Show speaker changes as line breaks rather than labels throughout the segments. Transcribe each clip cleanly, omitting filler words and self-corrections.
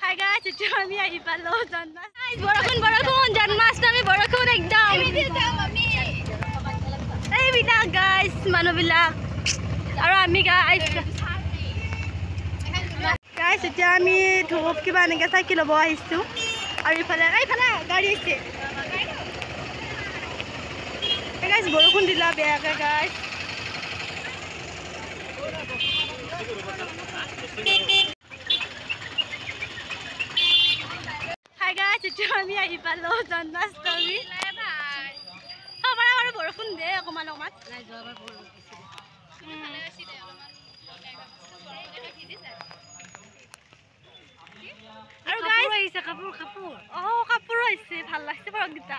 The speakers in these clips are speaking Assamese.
হাই গাইস, এতিয়া আমি আহি পালো জন্মাষ্টমী। বৰষুণ বৰষুণ, জন্মাষ্টমী বৰষুণ একদম। এইবিলাক গাইস মানুহবিলাক আৰু আমি গাইস। গাইস এতিয়া আমি ধূপ কিবা এনেকৈ চাকি ল'ব আহিছোঁ। আৰু ইফালে এইফালে গাড়ী আহিছে। গাইস বৰষুণ দিলা বেয়াকৈ গাইস। হাই গাইস, এতিয়া আমি আহি পালো জন্মাষ্টমী। আমাৰ বৰষুণ দিয়ে অকণমান অকণমান। আৰু গাইস
আহিছে কাপোৰ কাপোৰ।
অ কাপোৰো আহিছে, ভাল লাগছে ফ্ৰককেইটা।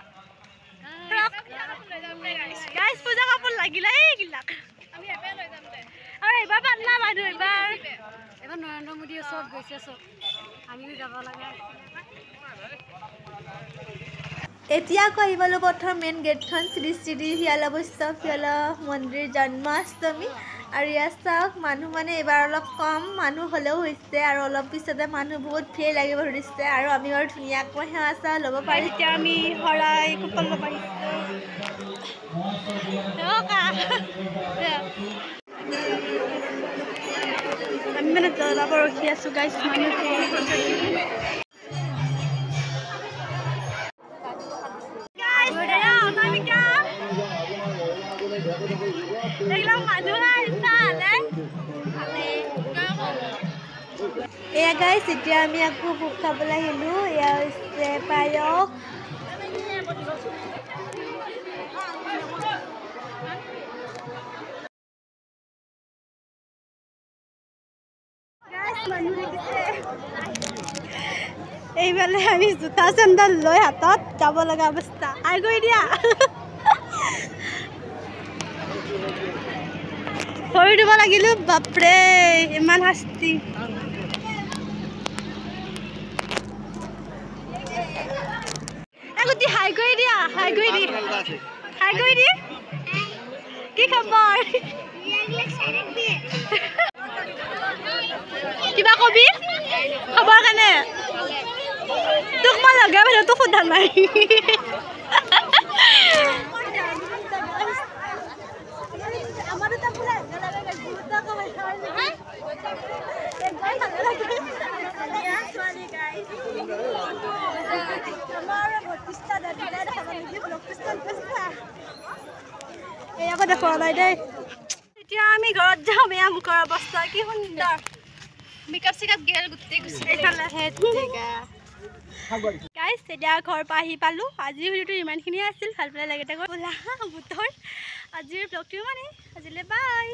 গাইস পূজা কাপোৰ লাগিলে এইবিলাক। আৰু এইবাৰ পাল্লা মানুহ এইবাৰ।
এবাৰ নৰেন্দ্ৰ মোদীয়ে চব গৈছে, চব আমিও যাব লাগে।
এতিয়া আকৌ আহি পালোঁ প্ৰথম মেইন গেটখন, শ্ৰী শ্ৰী শিয়ালা বৈষ্ণৱ শিয়ালা মন্দিৰ জন্মাষ্টমী। আৰু ইয়াত চাওক মানুহ মানে এইবাৰ অলপ কম মানুহ হ'লেও হৈছে, আৰু অলপ পিছতে মানুহ বহুত ভিৰ লাগিব ধৰিছে। আৰু আমি বাৰু ধুনীয়াকৈ সেৱা চেৱা ল'ব পাৰিছোঁ।
এতিয়া আমি শৰাই কপাল ল'ব আহিছোঁ। আমি মানে জ্বলাব ৰখি আছোঁ গাইছ মানুহ।
এয়া গাইছ, এতিয়া আমি আকৌ ভোগ খাবলৈ আহিলোঁ। এয়া হৈছে পায়স।
এইফালে আমি জোতা চেণ্ডেল লৈ হাতত যাব লগা অৱস্থা। আই গৈ দিয়া ভৰি দিব লাগিলো, বাপৰে ইমান শাস্তি। আগতে হাই কৰি দিয়া, হাই কৰি দি, হাই কৰি দি। কি খবৰ? কিবা কবি খবৰ কাৰণে? তোক মই লগাই পেলাই তোক সোধা নাই। এতিয়া আমি ঘৰত যাম। এয়া মুখৰ অৱস্থা কি সুন্দৰ, মেকআপ চেকআপ গেল গোটেই গুচি। গাইছ এতিয়া ঘৰৰ পৰা আহি পালোঁ। আজিৰ ভিডিঅ'টো ইমানখিনিয়ে আছিল। ভাল পালে লাগে বুটৰ আজিৰ ব্লগটো ইমানেই। আজিলৈ বাই।